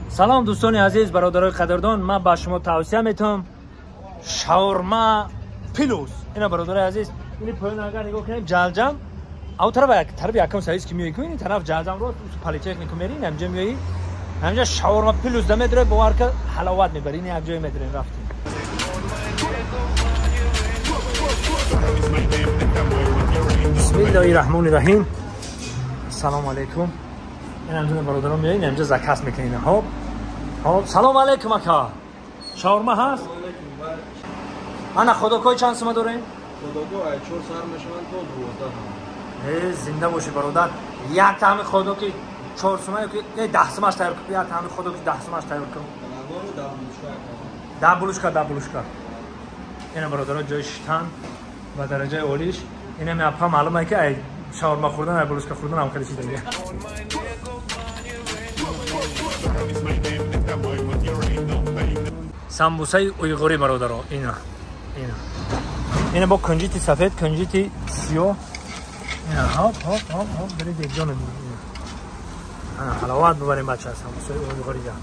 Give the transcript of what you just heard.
Салом, дӯстони азиз, бародарои қадрдон, ман ба шумо тавсия метавам шаурма плюс. Ина, бародарои азиз, ини поён агар нигоҳ кунем, ҷалҷам ав тараф, як тарафи якам савис ки меои, ин тараф ҷалҷам ро политехнику мери, ҳамҷа меои, ҳамҷа шаурма плюс да медрои, бовар ка, ҳаловат мебари. Ин як ҷое медроем, рафтем. Бисмиллоҳи раҳмони раҳим. Ассалому алайкум. Ин ҳамҷа, бародарон, меоин, ҳамҷа заказ мекунин. Хоб, хоб, салом алайкум, ака, шаурма ҳаст? Ана, ходокҳои чанд сума дорем? Ходоко ай 4 сар мешаванд то 12. Э, зинда бошӣ, бародар. Як таъми ходоки 4 сума ёки 10 сумаш тайёр кун. Як таъми ходоки 10 сумаш тайёр кун. 10 булушка, 10 булушка. Ина, бародаро, ҷои шитан ва дараҷаи олиш. Инами апа маълуме ки ай шаурма хӯрдан, ай булушка хӯрдан ҳам хеле чиз дига. Самбусаи уйғурӣ, бародаро, ина, ина, ина, бо кунҷити сафед, кунҷити сиёҳ. Ина, хоп, хоп, хоп, хоп, биред, якҷона. Ҳаловат бибарем, бача, самбусаи уйғурида.